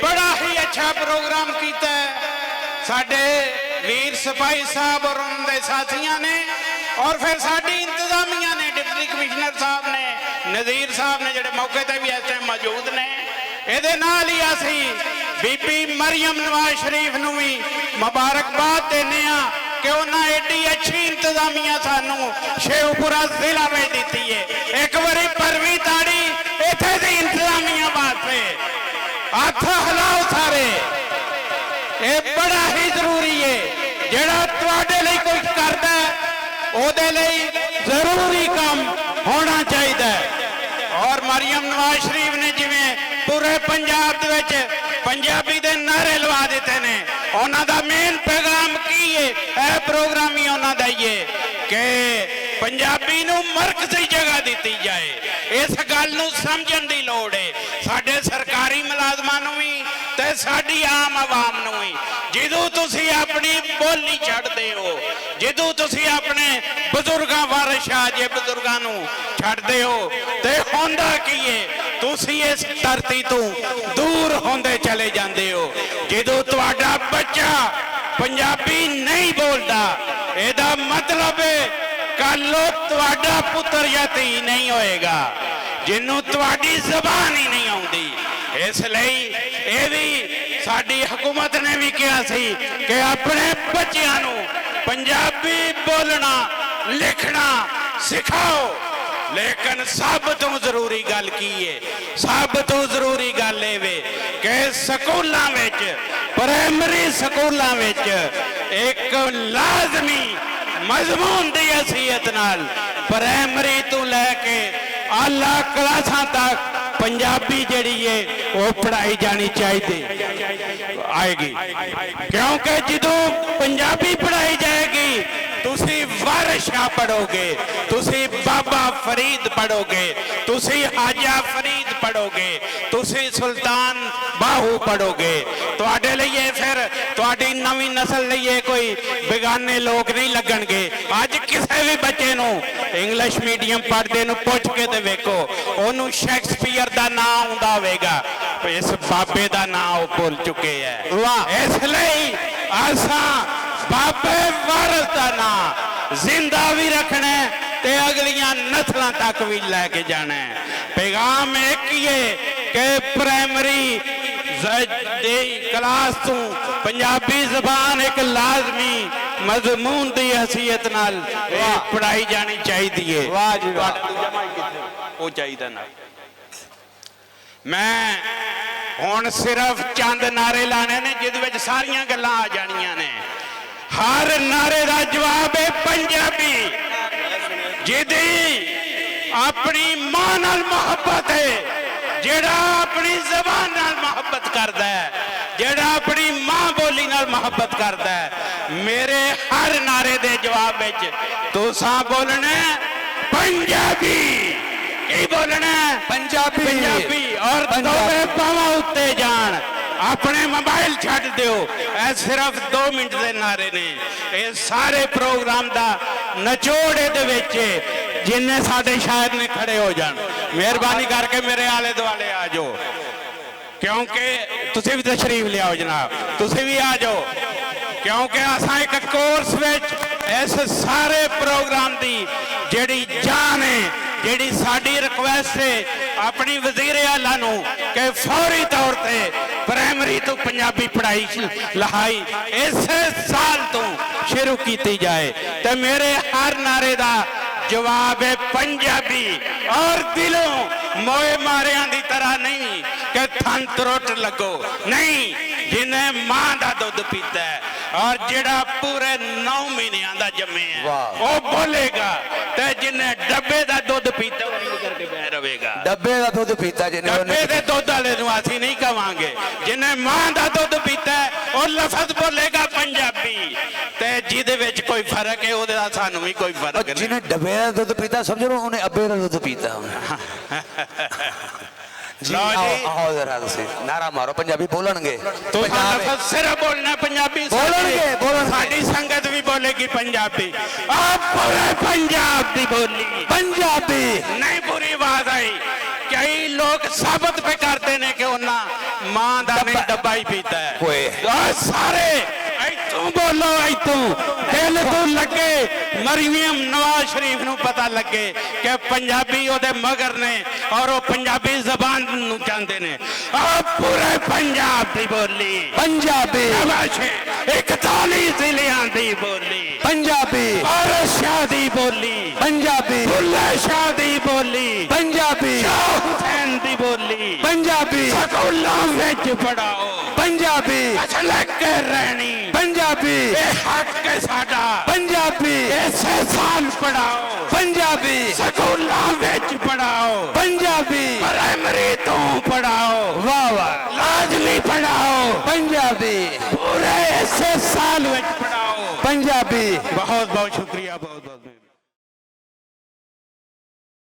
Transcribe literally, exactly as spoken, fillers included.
بڑا ہی اچھا پروگرام کیتا ہے ساڈے ویر سپاہی صاحب اور انہاں دے ساتھیاں نے، اور پھر ساڈی انتظامیہ نے، ڈپٹی کمشنر صاحب نے، نذیر صاحب نے، جڑے موقع تے بھی اس ٹائم موجود نے۔ اے دے نال ہی اسی بی بی مریم نواز شریف نوں وی مبارکباد دینے آں کہ انہاں ایڈی اچھی انتظامیہ سانوں شیوپورہ ضلع وچ دتی ہے۔ ایک واری پرویں تاڑی ایتھے دی انتظامیہ واسطے۔ ہتھ ہلاؤ سارے، اے بڑا ہی ضروری ہے۔ جڑا تواڈے لئی کچھ کردا ہے، او دے لئی ضروری کم ہونا چاہیدا ہے۔ اور مریم نواز شریف نے جویں پورے پنجاب دے وچ پنجابی دے نعرے لوا دتے نے، انہاں دا مین پیغام کی ہے؟ اے پروگرام ہی انہاں دا ہی ہے کہ پنجابی نوں مرکزی جگہ دتی جائے۔ اس گل نوں سمجھن دی لوڑ ہے۔ ساڈے سرکاری ملازماں نوں وی تے ساڈی عام عوام نوں وی، جدوں تسی اپنی بولی چھڈدے ہو، جدوں تسی اپنے بزرگاں، وارث شاہ جے بزرگاں نوں چھڈدے ہو، تے ہوندا کی ہے؟ تسی اس دھرتی توں دور ہوندے چلے جاندے ہو۔ جدوں تہاڈا بچہ پنجابی نہیں بولدا، اے دا مطلب ہے کل او تہاڈا پتر یا دھی نہیں ہوئے گا، جنوں تہاڈی زبان ہی نہیں آوندی۔ اس لئی اے وی ساڈی حکومت نے وی کہیا سی کہ اپنے بچیاں نوں پنجابی بولنا، لکھنا سکھاؤ، لیکن سب توں ضروری گل کی ہے؟ سب توں ضروری گل اے وے کہ سکولاں وچ، پرائمری سکولاں وچ ایک لازمی مضمون دی حیثیت نال پرائمری توں لے کے اعلیٰ کلاساں تک پنجابی جڑی ہے، وہ پڑھائی جانی چاہیے، آئے گی۔ کیونکہ جدوں پنجابی پڑھائی جائے گی، تسی وارث شاہ پڑھو گے، تسی بابا فرید پڑھو گے، تسی حاجہ فرید پڑھو گے، تسی سلطان باہو پڑھو گے۔ تہاڈے لئی اے پھر، تہاڈی نویں نسل لئی اے کوئی بیگانے لوگ نہیں لگن گے۔ اج کسے بھی بچے نوں انگلش میڈیم پڑھدے نوں پوچھ کے تے ویکھو، اونوں شیکسپیئر دا ناں آوندا ہوے گا، اس بابے دا ناں او بھول چکے ہے۔ واہ۔ اس لئی اساں بابے وارث دا ناں زندہ وی رکھنا ہے تے اگلیاں نسلاں تک وی لے کے جانا ہے۔ پیغام ایک ہی ہے کہ پرائمری ز-، دی کلاس توں پنجابی زبان ایک لازمی مضمون دی حیثیت نال، اے، واہ۔ پڑھائی جانی چاہیدی ہے۔ واہ جی واہ۔ تہاڈا دوجا مائک کتھے؟ او چاہیدا نا۔ میں ہن صرف چند نعرے لانے نے، جس وچ ساریاں گلاں آ جانیاں نے۔ ہر نعرے دا جواب ہے پنجابی۔ جدی اپنی ماں نال محبت ہے، جیڑا اپنی زبان نال محبت کردا ہے، جیڑا اپنی ماں بولی نال محبت کردا ہے، میرے ہر نعرے دے جواب وچ تساں بولنا ہے پنجابی۔ کی بولنا ہے؟ پنجابی۔ پنجابی۔ اور پنجابی۔ دوویں پاواں اُتے جان، اپنے موبائل چھڈ دیو۔ اے صرف دو منٹ دے نعرے نے۔ اے سارے پروگرام دا نچوڑ اے دے وچ اے، جنہیں ساڈے شاعر نے کھڑے ہو جان۔ مہربانی کر کے میرے آلے دوالے آ جاؤ۔ کیونکہ تسی وی تشریف لیاؤ جناب، تسی وی آ جاؤ۔ کیونکہ اساں ایک کورس وچ اس سارے پروگرام دی جیڑی جان ہے، جیڑی ساڈی ریکویسٹ ہے اپنی وزیر اعلیٰ نوں کہ فوری طور تے پرائمری تو پنجابی پڑھائی لہائی اس سال تو شروع کیتی جائے۔ تے میرے ہر نعرے دا جواب ہے پنجابی، اور دلوں موئے ماریاں دی طرح نہیں کہ تھن تروٹ لگو۔ نہیں، جنہیں ماں دا دودھ پیتا ہے اور جڑا پورے نو مہینیاں دا جمے ہے، واہ۔ وہ بولے گا۔ تے جنہیں ڈبے دا دودھ پیتا، وہ انج کر کے بہ رہے گا۔ ڈبے دا دودھ پیتا جنہیں، ڈبے دے دودھ والے نوں اسی نہیں کہواں گے۔ جنہیں ماں دا دودھ پیتا ہے، وہ لفظ بولے گا پنجابی۔ تے جدے وچ کوئی فرق ہے، او دے سانوں وی کوئی فرق نہیں۔ جنہیں ڈبے دا دودھ پیتا، سمجھ لو انہیں ابے دا دودھ پیتا۔ جی، لو آؤ، جی۔ آؤ ذرا تسی نعرہ مارو، پنجابی بولن گے۔ تو پنجاب لفظ صرف بولنا پنجابی، بولن ساڈی، گے، بولن گے۔ ساڈی سنگت بھی بولے گی پنجابی۔ آپ پورے پنجاب دی بولی۔ پنجابی۔ نہیں پوری آواز آئی۔ کئی لوگ ثابت پہ کرتے نے کہ انہاں ماں دا نہیں، ڈبا ہی پیتا ہے۔ اوہ سارے ایتھوں بولو، ایتھوں دل تو لگے، مریم نواز شریف نوں پتہ لگے کہ پنجابی او دے مگر نے اور او پنجابی زبان نوں جاندے نے۔ او پورے پنجاب دی بولی پنجابی، شاباش، اکتالی ضلعیاں دی بولی پنجابی، بارش شاہ دی بولی پنجابی، بلے شاہ دی بولی پنجابی، شاہ حسین دی بولی پنجابی، سکولاں وچ پڑھاؤ پنجابی، اچھلک کے رہنی پنجابی، اے حق ہے ساڈا پنجابی، اسے سال پڑھاؤ پنجابی، سکولاں وچ پڑھاؤ پنجابی، پرائمری تو پڑھاؤ، واہ واہ، لازمی پڑھاؤ پنجابی، پورے اسے سال وچ پڑھاؤ پنجابی۔ بہت بہت شکریہ، بہت بہت۔